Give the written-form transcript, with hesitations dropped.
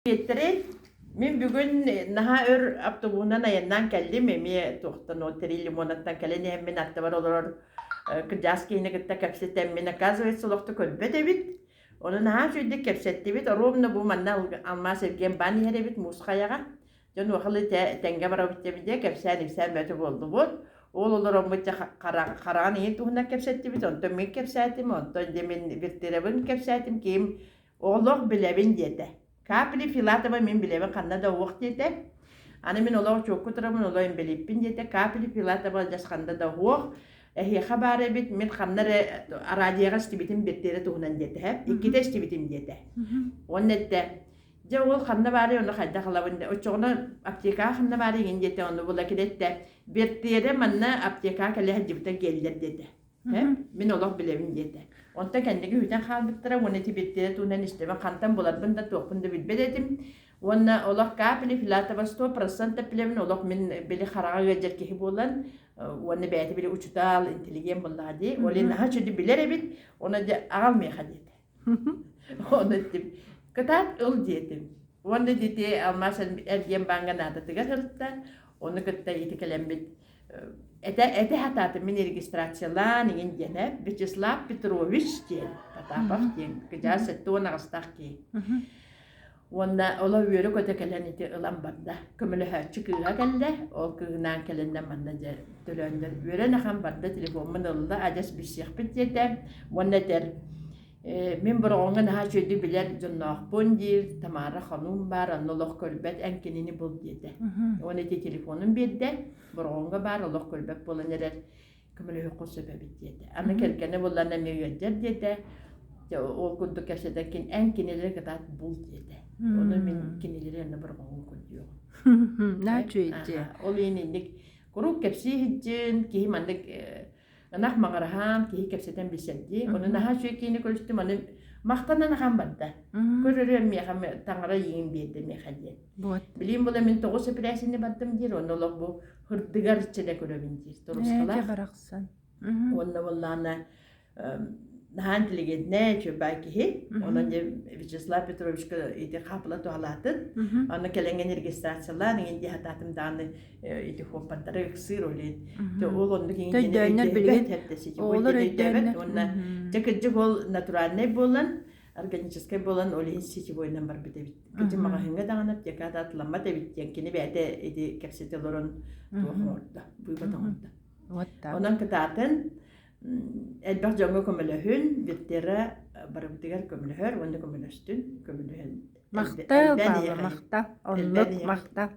Диэттэрэй, мин бүгүн наһаа өр автобуһунан айаннаан кэллим, эмиэ туохтан ол Три Лимонаттан кэлэн иһэммин аттыбар олорор кырдьаҕас киһини кытта кэпсэтэммин, оказывается, олохто көрбөт эбит. Ону наһаа үчүгэйдик кэпсэттибит, ровно бу манна алмаас эргиэн баан иһэр эбит муус хайаҕа. Дьон уохалы тэҥҥэ барабыт диэбит дьэ кэпсээн-ипсээн бөтө буоллубут. Ол олороммут дьэ хараҕын иһин туһунан кэпсэттибит, онтон мин кэпсээтим, онтон дьэ мин Виртирабын кэпсээтим, киһим Олох билэбин диэтэ. Капли Филатова мин билэбин ханна да уох диэтэ. Аны мин олох чуокку турабын, олох инбэлииппин диэтэ. Капли Филатова дьас ханна да уох. Эһиэхэ баар эбит, мин ханна эрэ араадьыйаҕа истибитим бэртиэрэ туһунан диэтэ. Иккитэ истибитим диэтэ. Уонна эттэ, дьэ ол ханна баарый, ону хайдах ылабын, оччоҕуна аптекаҕа ханна баарый игин диэтэ, ону була кирэттэ. Бэртиэрэ манна аптекаҕа кэлэ сылдьыбыта киэллэр диэтэ. Мин олох билэбин диэтэ. Онтон кэнники үтэн хаалбыттара уонна ити биттэрэ туһунан истэбин хантан буларбын да туохпун да билбэт этим. Уонна олох капли Филатова 100% билэбин олох мин били хараҕа ыалдьар киһи буолан уонна бэйэтэ били учутаал интеллигент буоллаҕа дии. Ол иһин наһаа үчүгэй билэр эбит. Уонна дьэ аҕал миэхэ диэтэ. Ону эттим. Кытаат ыл диэтим. Уонна ити алмаас эргиэн бааҥҥа наадатыгар сырытта. Ону кытта ити кэлэммит этэ этэ сатаатым мин регистрациялаан иҥин диэн ээ Вячеслав Петрович диэн Потапов диэн кыдьаас 78-таах киһи. Уонна оло үөрэ-көтө кэлэн ити ылан барда. Көмөлөһөөччү кыыһа кэллэ. Ол кыыһынаан кэлэннэ манна дьэ төлөөннөр үөрэн ахан барда телефоммун ылла адьас билсиэхпит диэтэ. Уонна этэр мин Бороҕоҥҥо наһаа үчүгэйдик билэр дьонноохпун диир Тамара хонуум баар онно олох көрбөт эн кинини бул диэтэ. Уонна ити телефонун биэрдэ. Бороҕоҥҥо баар олох көрбөт буолан эрэр көмөлөһүөххэ сөп эбит диэтэ. Аны кэргэнэ буллан эмиэ ыалдьар диэтэ. Дьэ ол курдук кэпсэтэн кин эн кинилэри кытаат бул диэтэ. Ону мин кинилэри онно Бороҕоҥҥо көрдүөҕүм. Наһаа үчүгэй Ол иһин инник куруук кэпсии сылдьын киһи маннык ынах маҥыраһаан киһи кэпсэтэн билсэрдии. Ону наһаа үчүгэй киһини көрүстүм аны махтанан ахан барда. Көрөрүм миэхэ таҥара иҥин биэрдэ миэхэ диэн. Вот. Билиим була мин тоҕус эпирээсини бардым диир, онно олох бу һырдыгар чэлэ көрөбүн диир. Торуускалаах. барахсан. Уонна буоллаана наһаа интеллигентнэй, үчүгэй киһи. Онон дьэ Вячеслав Петровичка ити хаапыла туһалаатын. Онно кэлэҥҥин регистрациялаан иҥин дии сатаатым даҕаны ити хуоппаттары ыксыыр олин. Ол оннук иҥин Өйдөөннөр билигин оҕолор өйдөөбөт уонна дьэ кырдьык ол натуральнай буолан органическай буолан ол иһин сетевойунан барбыт эбит. Кырдьык маҕаһыыҥҥа даҕаны аптека да атыламмат эбит диэн кини бэйэтэ ити кэпсэтэ олорон туох оҥордо, быыбат оҥордо. Онон кытаатын элбэх дьоҥҥо көмөлөһүн, Вертера барыбытыгар көмөлөһөр уонна көмөлөстүн, көмөлөһөн Махтал, Павла, махтал. Оннук махтал.